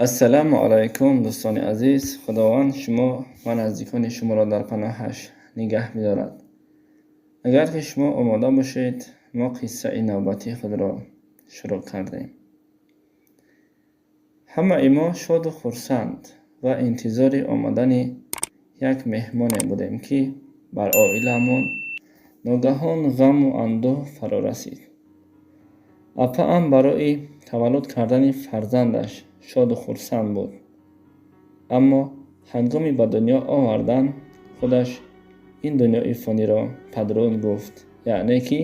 Ассалому алайкум, дӯстони азиз. Худованд шумо ва наздикони шуморо дар паноҳаш нигаҳ бидорад. Агар ки шумо омода бошед, мо қиссаи навбатии худро шурӯъ кардем. Ҳамаи мо шоду хурсанд ва интизори омадани як меҳмоне будем, ки бар оиламон ногаҳон ғаму андӯҳ фаро расид. Апаам барои таваллуд кардани фарзандаш шоду хурсанд буд, аммо ҳангоми ба дунё овардан худаш ин дунёи фониро падруд гуфт, яъне ки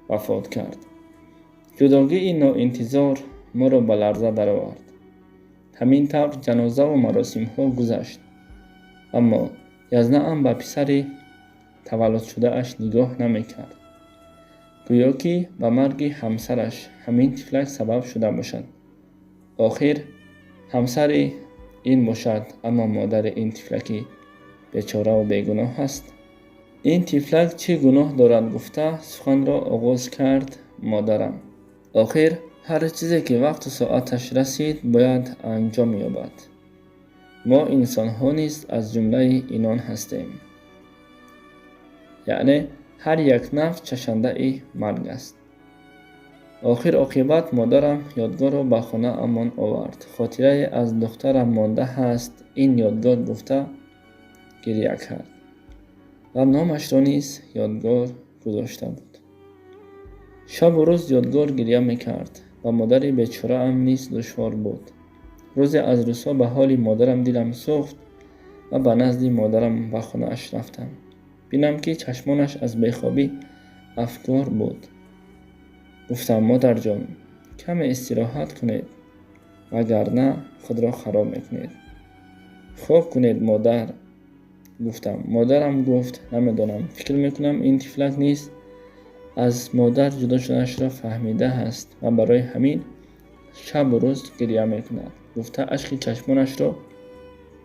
вафот кард. Ҷудогии ноинтизор моро ба ларза даровард. Ҳамин тавр ҷанозаву маросимҳо гузашт, аммо язнаам ба писари таваллудшудааш нигоҳ намекард, гӯё ки ба марги ҳамсараш ҳамин тифлак сабаб шуда бошад. Охир ҳамсари ин бошад, аммо модари ин тифлаки бечораву бегуноҳ аст. Ин тифлак чӣ гуноҳ дорад, гуфта суханро оғоз кард модарам. Охир ҳар чизе ки вақту соаташ расид, бояд анҷом ёбад. Мо инсонҳо низ аз ҷумлаи инон ҳастем, яъне ҳар як нафс чашандаи марг аст. Охир оқибат модарам Ёдгорро ба хонаамон овард. Хотирае аз духтарам монда ҳаст ин Ёдгор, гуфта гиря кард ва номашро низ Ёдгор гузошта буд. Шабу рӯз Ёдгор гиря мекард ва модари бечораам низ душвор буд. Рӯзе аз рӯзҳо ба ҳоли модарам дилам сӯхт ва ба назди модарам ба хонааш рафтам. Бинам, ки чашмонаш аз бехобӣ афгор буд. Гуфтам: «Модарҷон, каме истироҳат кунед, вагарна худро хароб мекунед. Хоб кунед, модар», гуфтам. Модарам гуфт: «Намедонам, фикр мекунам, ин тифлак низ аз модар ҷудо шуданашро фаҳмидааст ва барои ҳамин шабу рӯз гиря мекунад», гуфта ашки чашмонашро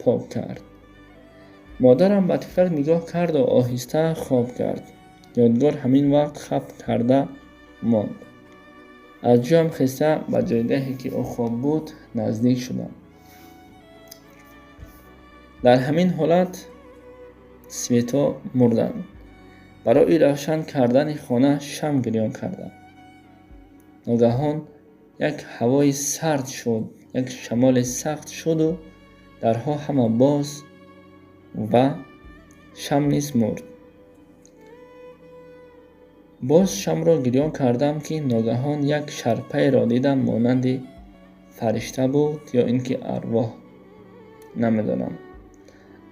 пок кард. Модарам ба тифлак нигоҳ карду оҳиста хоб кард. Ёдгор ҳамин вақт хап карда монд. Аз ҷоям хеста, ба ҷойгаҳе, ки ӯ хоб буд, наздик шудам. Дар ҳамин ҳолат светҳо мурданд. Барои равшан кардани хона шам гирён кардам. Ногаҳон як ҳавои сард шуд, як шамоли сахт шуду дарҳо ҳама боз ва шам низ мурд. Боз шамро гирён кардам, ки ногаҳон як шарпаеро дидам, монанди фаришта буд ё ин ки арвоҳ, намедонам.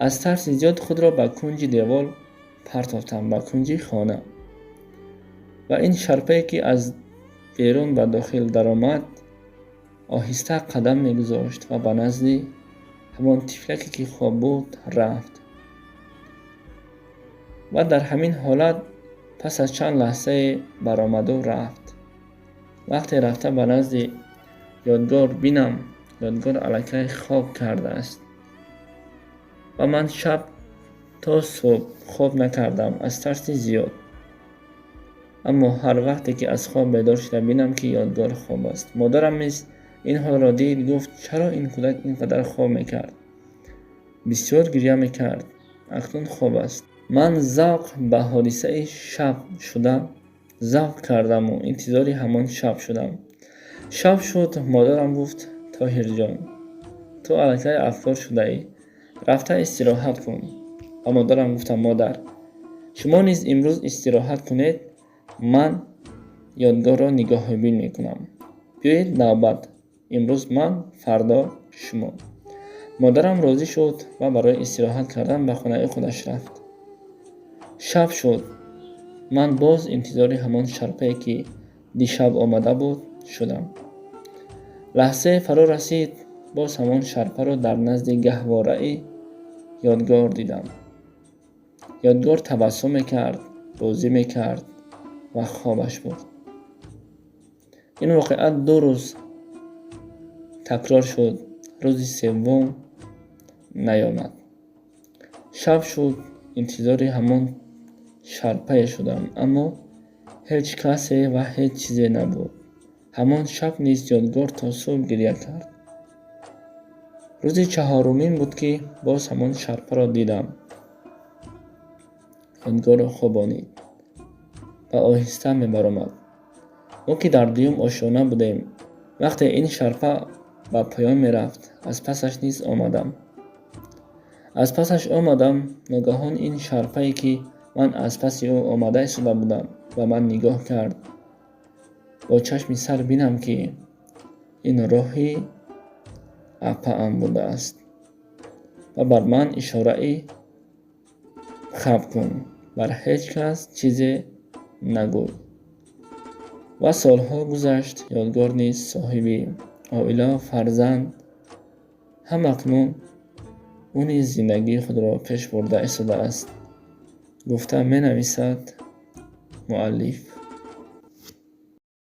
Аз тарси зиёд худро ба кунҷи девол партофтам, ба кунҷи хона. Ва ин шарпае, ки аз берун ба дохил даромад, оҳиста қадам мегузошт ва ба назди ҳамон тифлаке, ки хоб буд, рафт. Ва дар ҳамин ҳолат пас аз чанд лаҳзае баромаду рафт. Вақте рафта ба назди Ёдгор бинам, Ёдгор аллакай хоб кардааст. Ва ман шаб то субҳ хоб накардам аз тарси зиёд. Аммо ҳар вақте ки аз хоб бедор шуда бинам, ки Ёдгор хоб аст. Модарам низ ин ҳолро дид, гуфт: «Чаро ин кӯдак ин қадар хоб мекард? Бисёр гиря мекард, акнун хоб аст». Ман завқ ба ҳодисаи шаб шуда завқ кардаму интизори ҳамон шаб шудам. Шаб шуд, модарам гуфт: «Тоҳирҷон, ту аллакай афкор шудаӣ, рафта истироҳат кун». Ба модарам гуфтам: «Модар, шумо низ имрӯз истироҳат кунед, ман Ёдгорро нигоҳубин мекунам. Биёед, навбат имрӯз ман, фардо шумо». Модарам розӣ шуд ва барои истироҳат кардан ба хонаи худаш рафт. Шаб шуд, ман боз интизори ҳамон шарпае, ки дишаб омада буд, шудам. Лаҳзае фаро расид, боз ҳамон шарпаро дар назди гаҳвораи Ёдгор дидам. Ёдгор табассум мекард, бозӣ мекард ва хобаш бурд. Ин воқеа 2 рӯз такрор шуд. Рӯзи севум наёмад. Шаб шуд, интизори ҳамон шарпае шудам, аммо ҳеҷ касе ва ҳеҷ чизе набуд. Ҳамон шаб низ Ёдгор то субҳ гиря кард. Рӯзи чаҳорумин буд, ки боз ҳамон шарпаро дидам. Ёдгорро хобонид ва оҳиста мебаромад. Мо ки дар дуюм ошёна будем, вақте ин шарпа ба поён мерафт, аз пасаш низ омадам. Аз пасаш омадам, ногаҳон ин шарпае, ки ман аз паси ӯ омада истода будам, ба ман нигоҳ кард. Бо чашми сар бинам, ки ин роҳи апаам будааст ва бар ман ишораи хаб кун, бар ҳеҷ кас чизе нагӯй. Ва солҳо гузашт, Ёдгор низ соҳиби оила, фарзанд, ҳам акнун ӯ низ зиндагии худро пеш бурда истодааст, гуфта менависад муаллиф.